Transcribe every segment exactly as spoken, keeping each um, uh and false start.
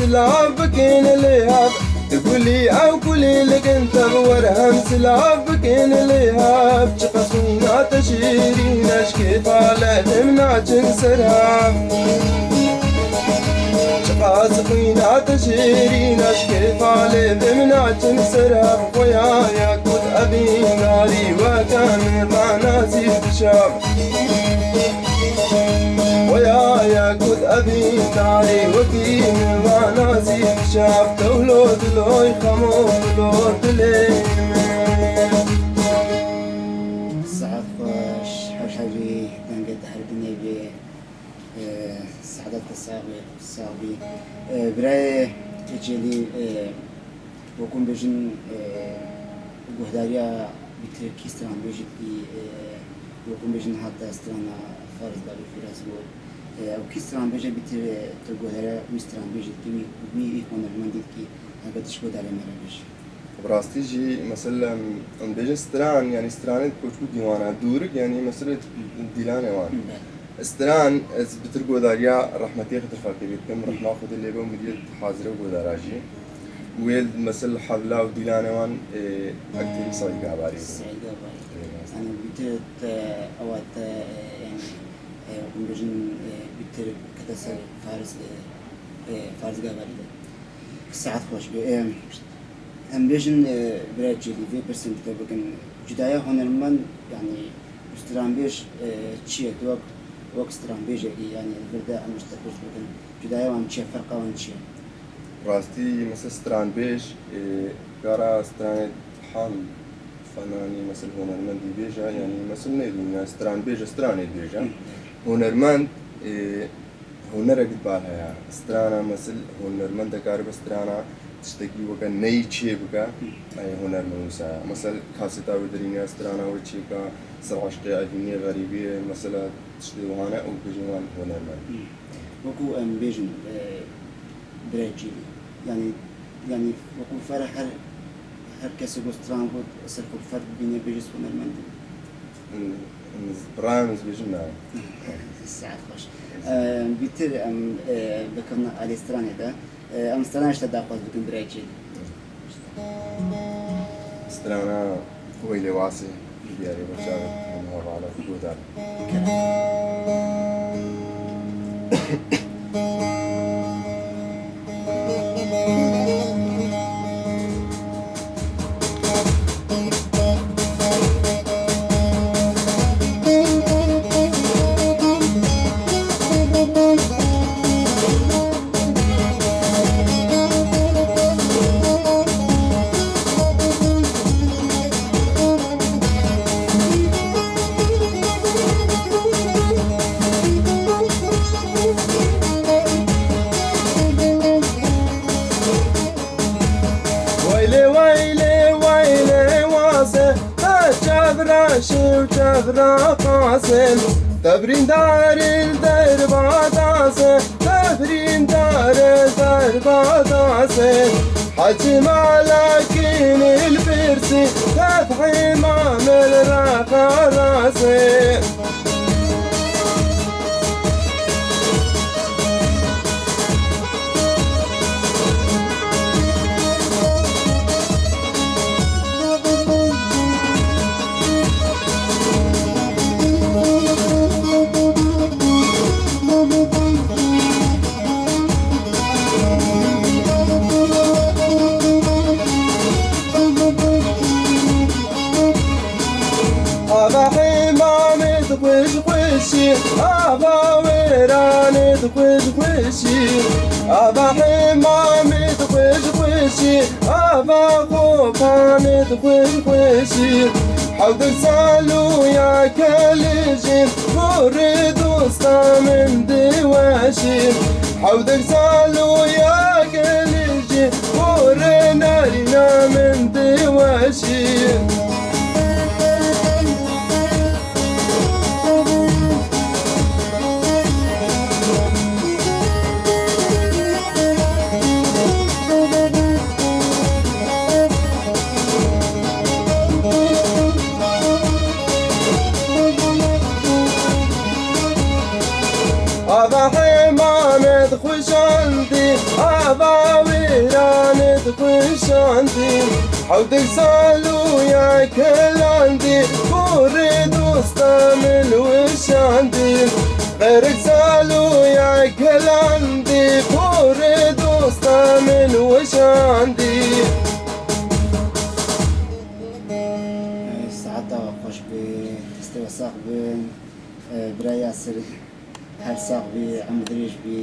Silav bikin lê hev, tu kulî ew kulî li gin tev wer hem silav bikin lê hev. Çiqas xwîna te şîrîn e ji kêfa lê vê min naçin ser hev. Çiqas xwîna te şîrîn e ji kêfa lê vê min naçin ser hev. Xweya ye ku evîn darî weke min ranazî dişev. Oya ya ku evîn darî wekî min ranazî dişev. Tewlo diloy xemo dilo dilê min. Saet xweş, her herî dengê te her binê bê. Ee, Saedet te sax be, sax bî. Ee, birayê Ecêlî, ee, wekû bêjin, ee, guhdariya bîtir kî stranbêjî kî, ee, wekû bêjin hate strana Faris Babî Fîras bû. Ee, ew kî stranbêje bîtir, ee, tu guhdariya wî stranbêjî kî wî, wî hunermendî kî heke tu ji guhdarê me re bêjî. Bi rastî jî, mesela, em, em bêjin stran, yanî stranê di koçbû dîwana dûrik, yanî mesela dîlanê wan. Belê. Stran, ez bitir godariya rehmetê Xidir Fakirî dikim, rehma Xwedê lê be û miriyê hazire û godara jî. Wê, mesela, hevla û dîlanê wan, ê, ekterî Saîd Gabarî bû. Saîd Gabarî. Ê, rast. Yanî bitir te, ewa te, e, yanî, e, em bêjin, e, bitir kete ser Faris, e, e, Faris Gabarî de. Saet xweş be. Em, em bêjin, e, bira Celî, vê pirsên dike bikin. Cudaya hunermend, yanî, û stranbêj, e, çi ye? Tu wek, wek stranbêjekî, yanî, li vir de em ji te pirs bikin. Cudaya wan çi ye? Ferqa wan çi ye? Rastî, mesela stranbêj, e, gara stranê ham fenanî, mesela hunermendî bêje, yanî, mesela nêdû, yanî stranbêj, stranê dibêje. Hı. Hunermend, e, Hunerek di bal heye. Strana mesil hunermend dikaribe strana tiştekî weke neyî çê bike, ey hunermend wisa ye. Mesel kaseta wê derîne, strana wê çê bike, ser eşqê, evînê, xerîbiyê, mesela tiştê wiha ne û bêjin wan hunermend. Wekû em bêjin, e, birayê Cîlî. Yanî, yanî wekû fer her, her kesê ku stran got, ser xwe fer bibîne bêje hunermend e. Em, em, bi raya min ez bêjim na. Saet xweş. E, bîtir em, e, bikevin alê stranê de. E, em strana ji te daxwaz bikin birayê Cîlî. Strana Weylê Wasê, diyarê bo çavê hemû hevala ku guhdar. Weylê, weylê, weylê wase, te çevra şew çevra qasê, te birîndarê derbadase, te birîndarê derbadase. Hecî malakî nil pirsî, te hêma mil reqarase. Ava hêmamê dixweş xweşî, ava wêranê dixweş xweşî, ava hêmamê dixweş xweşî, ava qopanê dixweş xweşî. Hewdek sal û ya kelê jî, gorê dosta min diweşî. Hewdek sal û ya kelê jî, gorê nerîna min diweşî. Ava hêmamê dixweşandî, ava Wişandî, hewdek sal û ya kelandî, porê dosta min wişandî. Xerek sal û ya kelandî, porê dosta min wişandî. Saeta we xweş be, destê we sax bin, e, bira Yasir. Her sax bî, emr dirêj bî.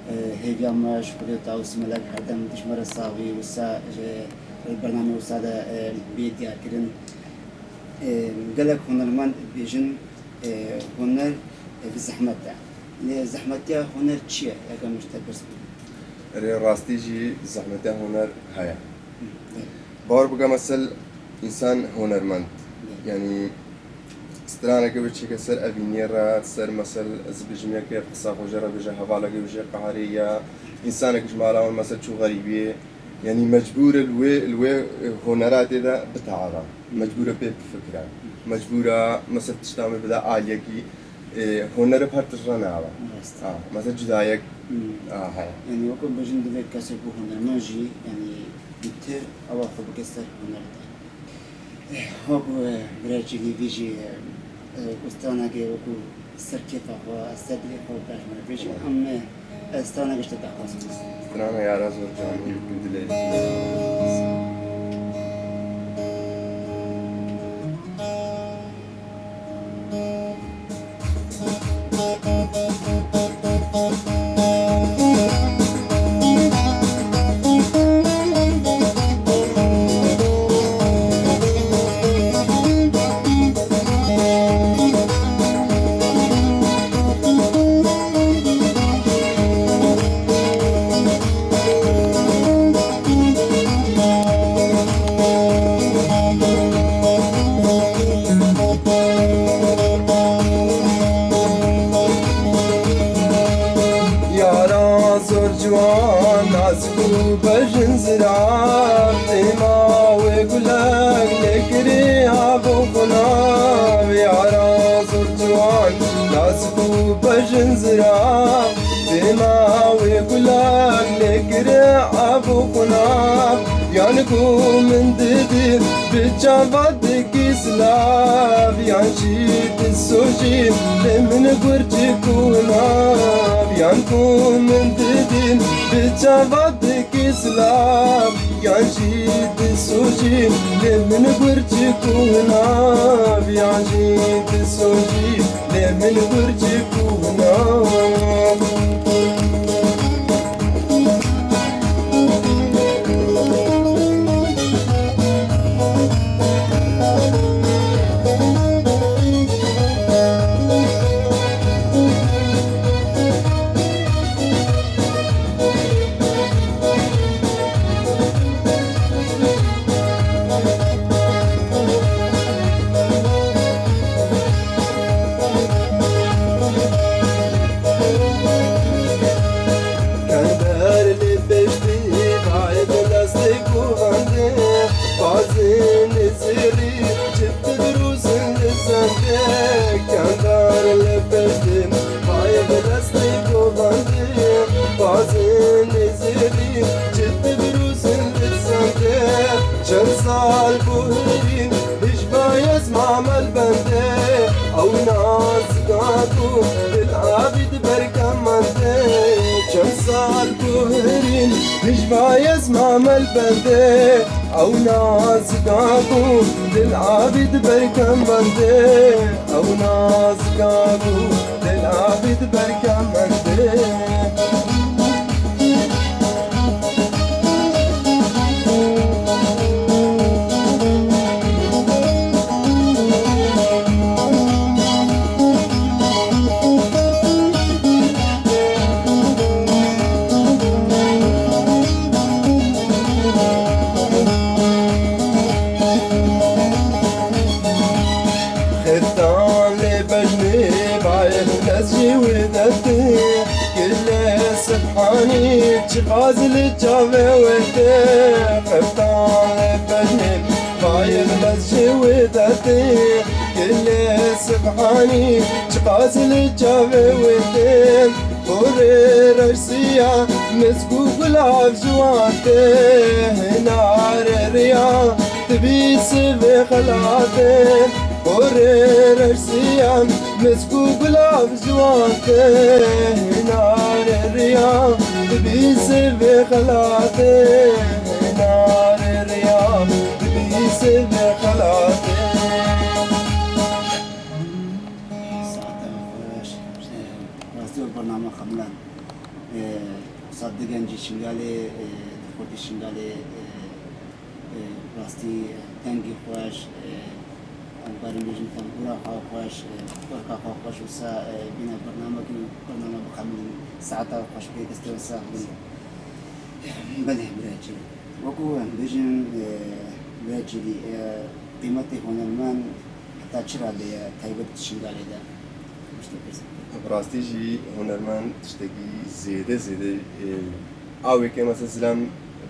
E, hêviya me ji Xwedê û Tawus Melek her dem ji me re sax bî. Wisa ji bername wisa de, e, bê diyarkirin. E, gelek hunermend dibêjin, e, huner, e, bi zehmet e. Lê zehmetiya huner çi ye? Eger min ji te pirs bibim. Erê, rastî jî zehmetiya huner heye. Hı, evet. Bawer bike, mesel, însan hunermend. Evet. Yanî, straneke wê çêke ser evîniyê re, ser, mesel, ez bêjim yekê qisa xwe jê re bêje, hevaleke wê jê qeherê ya, însanek ji mala wan, mesel, çû xerîbiyê, yanî mecbûr e li wê, li wê, e, hunera tê de biteava. Mecbûr e pê bifikire. Mecbûr e, mesel, tişta me bide aliyekî, e, huner bi her tişt re nava. Rast. A, mesel, cudayek, Hmm. a, heye. Yanî wekî bêjin divê kesek ku hunermend jî, yanî, dûtir ewa xwe bike ser huner de. Eh, wekî, eh, birayekî vî jî, eh, eh, stranekê wekî ser kêfa xwe, ser dilê xwe bira ji me re bêjî. Em, eh, stranekê ji te daxwaz bikin. Strana Yara Zor Can, dilê. Yara zor ciwan, nazik û bejin zirav, dêma wê gulek lê kirî av û xunav. Yara zor ciwan, nazik û bejin zirav, dêma wê gulek lê kirî av û xunav. Yan ku min didî bi çava dikî silav, yan jî disojî lê min gurcik û nav. Yan ku min didî bi çava dikî silav, yan jî disojî lê min gurcik û nav. Yan jî disojî lê min gurcik û nav. Kender lê pêştî vayê bi destê govendê, bazê nêzêrî çi didirûzin li zendê. Kender lê pêştî vayê bi destê govendê, bazê nêzêrî çi didirûzin li zendê. Çend sal ku hirîn hîç bayez mamel bendê, ew nazika ku dil abî di ber kemendê. Çend sal ku hirîn hîç bayez mamel bendê, ew nazika ku dil abî di ber kemendê. Ew nazika ku dil abî di ber kemendê. Xêftan lê bejnê bayê ez jî wê dertê. Gilê Sibhanî çiqas li çavê wê tê. Xêftan lê bejnê bayê ez jî wê dertê. Gilê Sibhanî çiqas li çavê wê tê. Orê reşiya, mizg û gulav ji wan tê, nare riya, dibî sivê xelatê. Orê reşiya, mizg û gulav ji wan tê, nare riya, dibî sivê xelatê, nare riya, dibî sivê xelatê. Saete xweş. Rastî wek bername xemlan. Saet di gencî Şingalê, di xortî Şingalê, rastî dengî xweş, em karin bêjin tembûra xwe xweş, kurka xwe xweş wisa bîne bernamekî, bername bixemilîn, saeta xweş pê destê we sax bin. Belê, birayê Celî. Wekû em bêjin, birayê Celî, qîmetê hunermend heta çi radê ye taybet di Şingalê de? Bi rastî jî hunermend tiştekî zêde zêde, e, awêke mesela zilam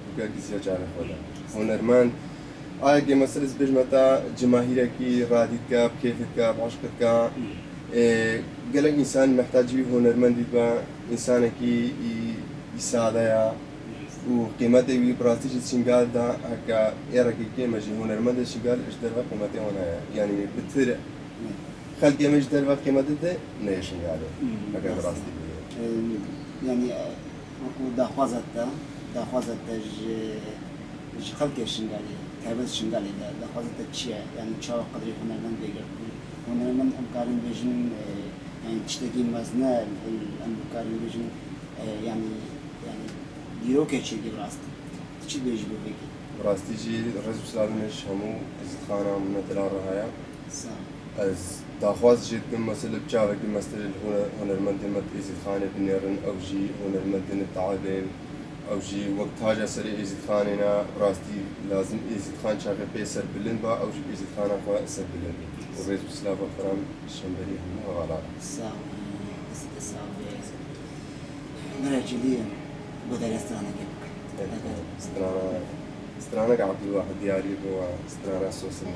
bûke giziya carê xwe de. Hunermend, ayeke mesela ez bêjme te cimahîrekî radî dike, bi kêfê dike, bi eşqê dike. E, gelek însan mehtacî wî hunermendî dibe, însanekî î, î sade ya. Û qîmetê wî bi rastî jî Şingal de heke êrekê kêm e jî hunermendê Şingal ji derve qîmetê wan heye. Yanî bi tir xelkê me ji derve qîmetê de neyê Şingalê. Hmm, heke bi rastî bîye. Em, yanî, e, wekû daxwaza te, daxwaza te ji, ji xelkê Şingalê, taybet Şingalê de, daxwaza te çi ye? Yanî çawa qedrê hunermend bêgir ku hunermend em karin bêjin, e, yanî tiştekî mezne, em karin bêjin, e, yanî, yanî dîrokê çêdî rast. Tu çi dibêjî bo vê kê? Bi rastî jî rêz û silavê me ji hemû êzîdxana min ne dila re heye. Sağ ol. Ez daxwaz jê dikim, mesela bi çavekî mestir li hune-, hunermendê me di êzîdxanê binêrin, ew jî hunermendên taybên, ew jî wek taca serê êzîdxanê ne. Bi rastî lazim êzîdxan çaxê pê serbilind ba, ew jî êzîdxana xwe serbilind. Û rêz û silava xwe re ji hemberî hemû hevala re. Sağ ol. Destê te sax be. Mire cilî godarê stranekê bike. Strana, straneka Abdulwahid Diyarî bû, strana Sosin.